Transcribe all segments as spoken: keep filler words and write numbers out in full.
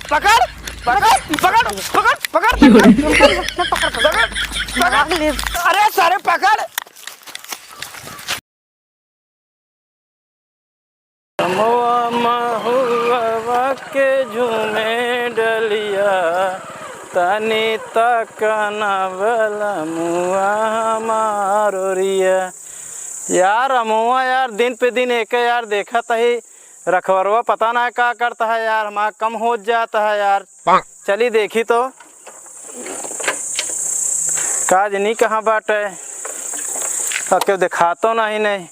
पकड़, पकड़, पकड़, पकड़, पकड़, पकड़, पकड़, पकड़। अरे सारे पकड़। महुआ, महुआ के झूमे डलिया, तनी तकना बलमुआ हमार ओरिया। यार अमवा यार, दिन पे दिन एके यार देखत ही, रखवरवा पता ना का करत है यार, हमार कम होत जात है यार। चली देखी तो, का जनी कहाँ बाटे, अब केहू देखातो नहीं, नहीं।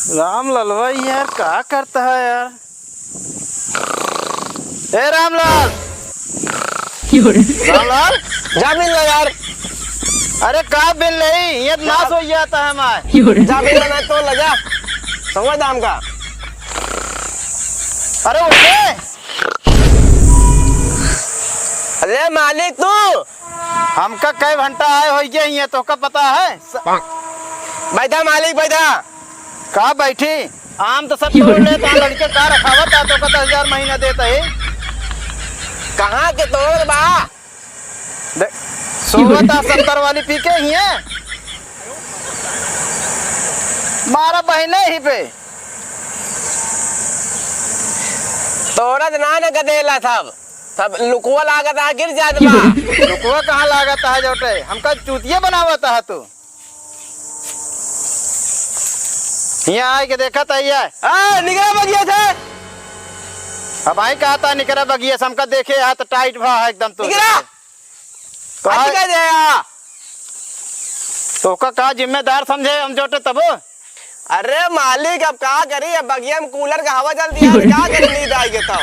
राम ललवा यार, का करत है यार? ए रामलाल, रामलाल, जा बिल ले यार। अरे का बिल नहीं, ये नाश हो गया था हमार। जा बिल ले, नहीं तो ले जा, समझ दाम का। अरे उठ बे। अरे मालिक तू। हमका कई घंटा आए होइगे ही है, तोहका पता है? बैठा मालिक, बैठा। का बैठी? आम तो सब तोड़ ले, तो लड़के का रखावत है, तोहका दस हजार महीना देत है। कहाँ के तोड़ बा? दे, सोवत है सत्तर वाली पी के ही है। मारा बहिने ही पे। तोरत ना न गदेला सब, सब लुकुआ लागत आ गिर जात बा। लुकुआ कहाँ लागत है जोटे, हमका चूतिया बनावत है तू। हियाँ आए के देखत है ये। ए, निकरा बगिया से। अब आई कहा था निकरा बगिया से, हमका देखे हाथ टाइट भा है एकदम तू। निकरा। तो हट आए। के दे आ। तोका का जिम्मेदार समझे हम जोटे तबो? अरे मालिक, अब का करी, अब बगिया में कूलर का हवा चलती है, का करी, नींद आई गे तो।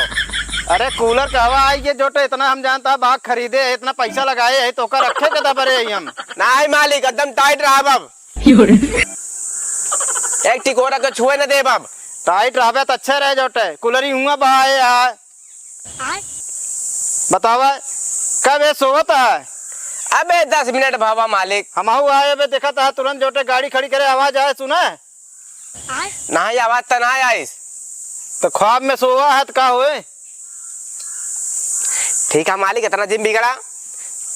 अरे कूलर का हवा आई गे जोटे, इतना हम जानता है, बाग खरीदे है, इतना पैसा लगाए है, तोका रखे के दबरे है हम। नहीं मालिक, एकदम टाइट रहब अब। एक टिकोरा के छुए न देब अब। टाइट रहबे तो अच्छे रहे जोटे, कूलर ही हुआ बहाए है। बतावा, कब ये सोवत है? अबे दस मिनट भवा मालिक। हमहू आए, अबे देखत है, तुरंत जोटे गाड़ी खड़ी करे, आवाज आए, सुना? नहीं, आवाज तो ना आइस। तो ख्वाब में सोवा है तो का होए? ठीक है मालिक, इतना जिम बिगड़ा,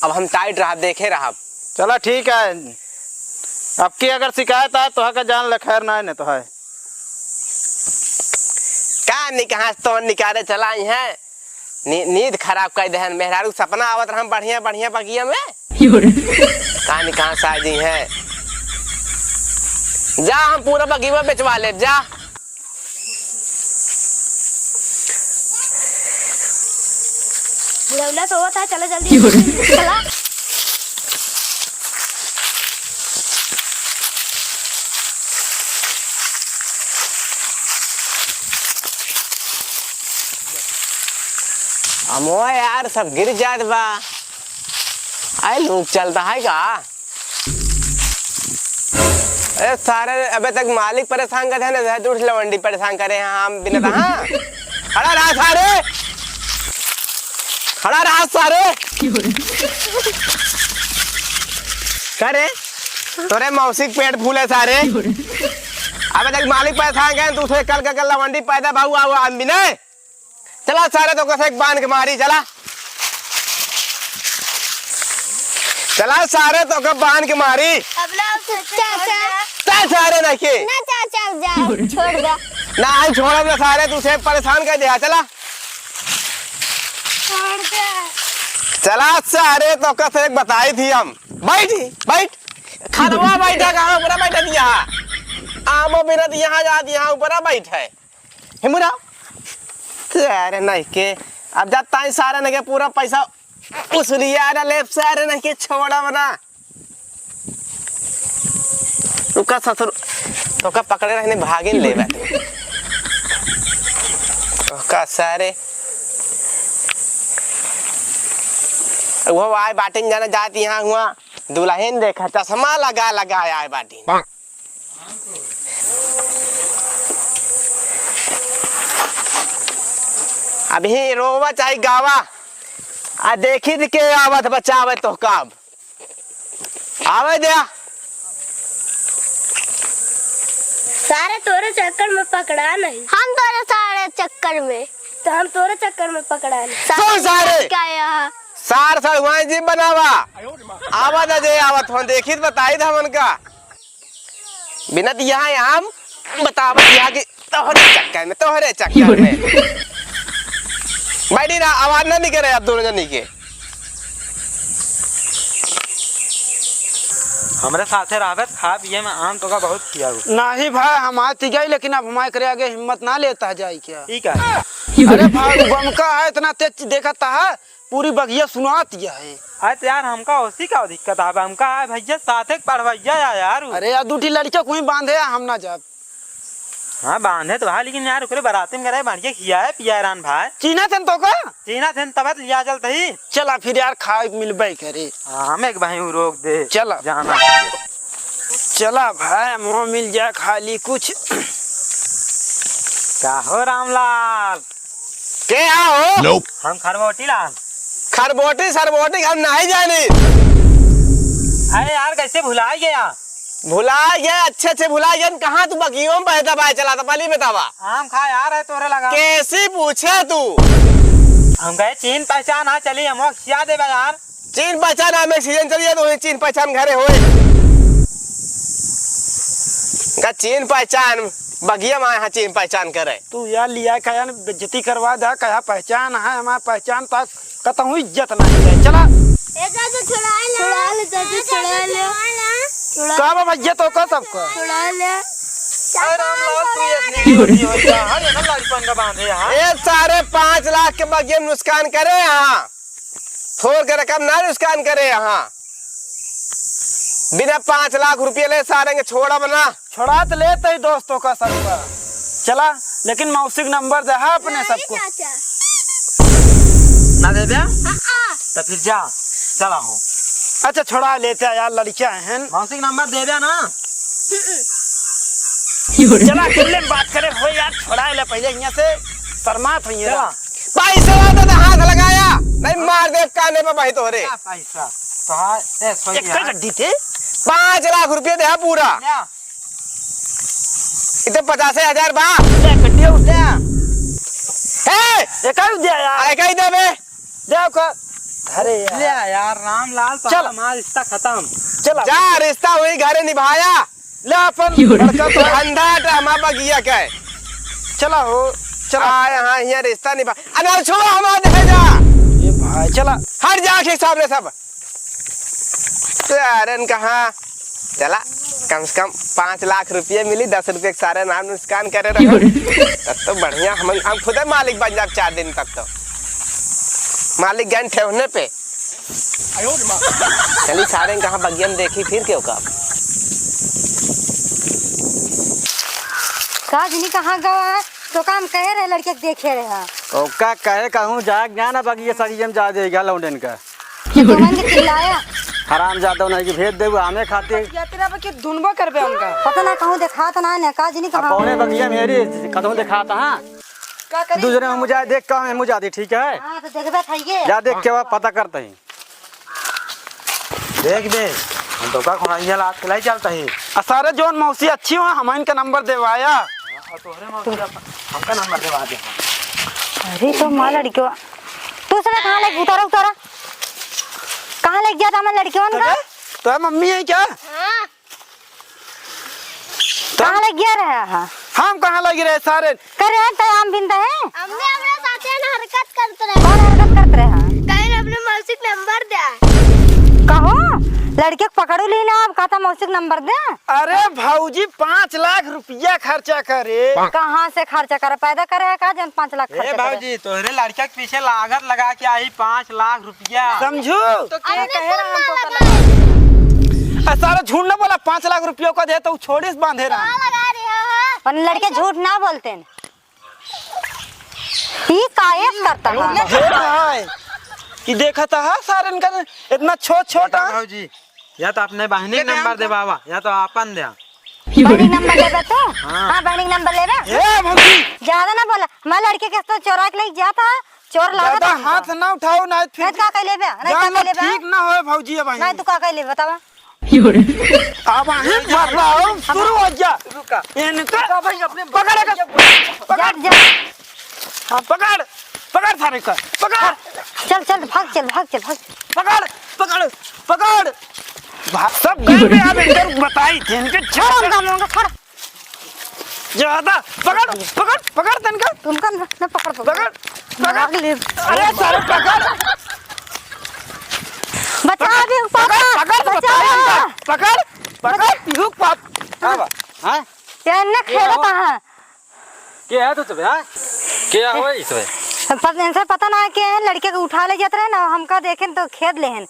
अब हम टाइट रहब, देखे रहब। चला ठीक है, अब की अगर शिकायत आए तो का जान ले, खैर ना है, नहीं तो है। का निकास तो निकाले चलाई है, नी-, नींद खराब कर देहन। मेहरारू सपना आवत रहन बढ़िया बढ़िया बगिया में। का निकास आ जी है, जा हम पूरा बगिया बेचवा ले, जा। बुढ़ौला सोवत है, चलो जल्दी। चला। अमवा यार, सब गिर जात बा। आए, लूक चलता है का? अरे सारे, अबे तक मालिक परेशान कर देने, दूर से लवंडी परेशान करे हैं हम बिना तो, हाँ? खड़ा रहा सारे, खड़ा रहा सारे। का रे, तोरे मौसी के पेट फूले सारे। अबे तक मालिक परेशान करे, तू से कल का कल लवंडी पैदा भाऊ आओ हम बिना। चला सारे, तोका से एक बांध के मारी, चला। चला सारे, तोका बांध के मारी। अब ना, चाचा। चल सारे, नहीं के। ना चाचा, जा, छोड़ दे। ना, आई छोड़ब ना सारे, तू से परेशान कर दिया, चला। छोड़ दे। चला सारे, तोका से एक बताई थी हम। बैठ, बैठ। खड़वा बैठा, कहाँ ऊपर बैठा दिया? आमो बिना दिया, जा दिया, ऊपर बैठ है। हिमुरा, सारे नहीं के, अब जाता है सारे नहीं के पूरा पैसा वसूलिया ना लेब सारे नहीं के छोड़ा बना। रुका ससुर, तोका पकड़े रहने भागिन लेबे। तोका सारे, वो आए बाटिन जाना जात यहाँ हुआ, दुल्हन देखा चश्मा लगा लगा आए बाटिन। अभी रोवा चाहे गावा, आ देखी द के आवत बचावे तो काम आवे द्या। सारे तोरे चक्कर में पकड़ा नहीं। हम तोरे सारे चक्कर में। तो हम तोरे चक्कर में पकड़ा नहीं। सारे तो सारे! क्या यहाँ? सार सड़ुआई जी बनावा। आवा दा जे आवत हो, देखी त बताई दा हमन का। बिना दिया है आम, बतावत यहाँ की तोहरे चक्कर में, तोहरे चक्कर में। बैठी रहा, आवाज ना निकले आप दोनों जनी के। हमरे साथे रहबे त खाए पिए में आम तोका बहुत खियाऊ। नाही भाई, हम आए ती गई, लेकिन अब हमारे करे आगे हिम्मत ना लेता है जाए क्या। ठीक है। अरे भाई, बमका है, इतना तेज देखता है, पूरी बगिया सुनात यह है। अरे तो यार, हमका ओसी का दिक्कत है, अब हमका है भैया साथे के पढ़वैया है यार। अरे यार, दू ठी लड़कियों को ही बांधे है, हम ना जाब। हाँ, बांधे तो भाई, लेकिन यार, ओकरे बराती में करे बढ़िया खियाए पियाए रान भाई। चीन्हा थे न तोका? चीन्हा थे न, तब तो लिया चलत ही। चला फिर यार, खाए के मिलबे करे। हाँ, हमें एक भाई रोक दे। चला। जाना। चला भाई, हमहू मिल जाए खाली कुछ। का हो रामलाल? के हा हो? हम खरबोटी लाल। खरबोटी सरबोटी हम नहीं जानी। अरे यार, कैसे भुला गया? भुला गया, अच्छे अच्छे भुला गया। कहाँ तू बगियों में बहता बाय चला था, पहले बतावा। आम खा यार है तोरे लगा। कैसी पूछे तू? हम कहे चीन पहचान आ चली, हम खिया देबे यार। चीन पहचान आमे सीजन चलिए तो वही चीन पहचान घरे होए। का चीन पहचान बगिया में आए हैं चीन पहचान करे। तू यार लिया का यार बेइज्जती करवा दा, कहा पहचान है, हमार पहचान तक कतहूँ इज्जत नहीं है। चला। ए चाचा, छुड़ा ले। छुड़ा ले चाचा, छुड़ा ले। छुड़ा। का बा भैया तो का सबका? छुड़ा ले। अरे रामलाल, तू ये नहीं होती हो क्या? हाँ, ये ना लड़पन का बांधे यहाँ। ए सारे पाँच लाख के बगिया में नुकसान करे यहाँ। थोर के रकम ना नुकसान करे यहाँ। बिना पाँच लाख रुपये ले सारे के छोड़ा बना। छोड़ा तो लेते ही दोस्तों का सबका। चला, लेकिन मौसी के नंबर दे, हाँ, अपने नहीं सबको। चाचा। ना दे दे? हाँ, हाँ। तो फिर जा, चला हो। अच्छा, छोड़ा लेते हैं यार, लड़कियां हैं। मौसी के नंबर दे दे ना। चला, अकेले में बात करे हो यार, छोड़ा ले पहले यहाँ से, शर्मात हो ये चला। पैसे वाला तो हाथ लगाया, नहीं मार दे काने पे भाई तोहरे। क्या पैसा? तो हाँ, ए, सोई एक यार। गड्डी थे? पाँच लाख रुपये दे पूरा। क्या? इते पचासे हजार बा। ले, कटिया उठ ले। हे! एकाई दे यार। आ, एकाई दे बे। दे ओका। अरे यार। ले यार, रामलाल, तो चल। हमारा रिश्ता खत्म। चल। जा, रिश्ता वही घरे निभाया। ले अपन लड़का तो धंधा ड्रामा बगिया का है। चला हो, चला। आ, यहाँ, यहाँ रिश्ता निभा। अरे, छोड़ो हमारा दहेजा। ये भाई, चला। हट जा, आखिर सामने सब। तो यार, इनका हाँ, चला, कम से कम पाँच लाख रुपये मिली, दस रुपये के सारे नाम नुकसान करे रहे। तब तो बढ़िया, हम, हम खुदे मालिक बन जाब चार दिन तक तो। मालिक गन ठेवने पे। चली सारे कहाँ बगियन देखी फिर क्यों का। का जनी कहाँ गवा है? तो काम कहे रहे लड़के के देखे रहे। ओका कहे कहूँ जाग जाना बगिया सड़ियम जा देगा लौंडन का। कि तुमन के चिल्लाया। हराम जादव नहीं कि भेज देबू आमे खातिर। या तेरा बा के धुनबो करबे उनका। पता ना कहूँ देखात ना ने, का जनी अब कहाँ। कौने बगिया में रे, कतहूँ देखात, हाँ? का करी? दूसरे में मुझे देख, काम है मुझे दी, ठीक है? हाँ, तो देखबे खाइए। जा देख के पता करते हैं। देख बे, हम तो का खोना इहाँ लात के लाई चलता ही। आ सारे जौन मौसी अच्छी हो, हम इनका नंबर देवाया। हाँ, और तोहरे मौसी अपन, हमका नंबर देवा दे। अरे तो माँ लड़कियों, तू सब कहाँ लेके उतारा, उतारा? कहाँ लेके जाता मैं लड़कियों का? अबे, तो है मम्मी है क्या? हाँ। तो कहाँ लग गया रहा है? हम कहाँ लग रहे सारे? करे हैं तो हम बिंदा है। हमने अपने साथे ना हरकत करते रहे। कौन हरकत करते रहे हैं? कहीं अपने मौसी के नंबर दे। कहो, लड़के को पकड़ो ली ना, अब कहता मौसी के नंबर दे। अरे भौजी, पाँच लाख रुपया खर्चा करे। कहाँ से खर्चा करे? पैदा करे है का जन पाँच लाख ए खर्चा करे? भौजी, तोहरे लड़का के पीछे लागत लगा के आई पाँच लाख रुपया। समझू? तो क्या अपने कहे रहा हम तो लगा। आ, सारा झूठ ना बोला, पाँच लाख रुपया का दे तो छोड़िस बांधे रहा। लगा रहे हो। अपन लड़के झूठ ना बोलते हैं। ई काहे करता है? हे भाई, ई देखा था, हाँ, सारन का इतना छोट छोट, हाँ? भौजी, या तो अपने बहिनी के नंबर देवावा, या तो आपन दे। बहिनी नंबर लेबे तो? हाँ। हाँ, बहिनी नंबर लेबे। ए, भौजी। ज्यादा ना बोला, मैं लड़के के तो चोरा के लेके जाता, चोर लागत ज्यादा हमको। हाथ ना उठाओ, नहीं फिर नहीं तो का कह लेबे? नहीं तो जान का कह लेबे? ठीक ना होए भौजी, अब नहीं तो का कह लेबे, बतावा। अब आहे मरना हो, शुरू हो जा। रुका। इनका रुका भाई, अपने पकड़, पकड़, पकड़। जा, जा। पकड़, पकड़ सारे का, पकड़। चल, चल, भाग, चल, भाग, चल, भाग। पकड़, पकड़, पकड़। भा-, सब गए में अब इनकर बताई थे, इनके छोड़, छोड़। ज्यादा पकड़, पकड़, पकड़ तनका। तुमका न, न पकड़, पकड़। पकड़, पकड़। मार ले। अरे सारे पकड़। बचाओ अभी, पापा, पकड़, पकड़, बचाओ। पकड़, पकड़, पीहू पाप। का बा? हाँ? ये इन्ने के खेलत हो? कहाँ? के है तू सब, हाँ? के है हो ई सब? पत-, इनसे पता ना है के है, लड़के के उठा ले जात रहे ना, हमका देखेन तो खेद लेहेन।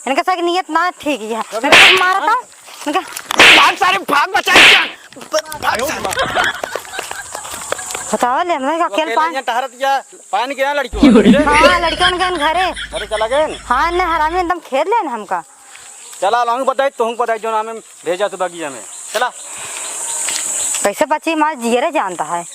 इनके साथ नियत ना ठीक है। अबे, इनका मारत हूँ, इनका भाग सारे, भाग बचा के। भाग सारे। बताओ ले, मैं अकेले अकेले पान। यहाँ टहरत या पान के यहाँ लड़कियों के? हाँ, लड़कियों के घरे। अरे चला गए न? हाँ, इन्ने हरामी एकदम खेद लेन हमका। चला, लाऊं बताई, तुहूँ बताई, जो नाम है भेजा तू बगिया में। चला। कैसे बची मार जियरे जानता है।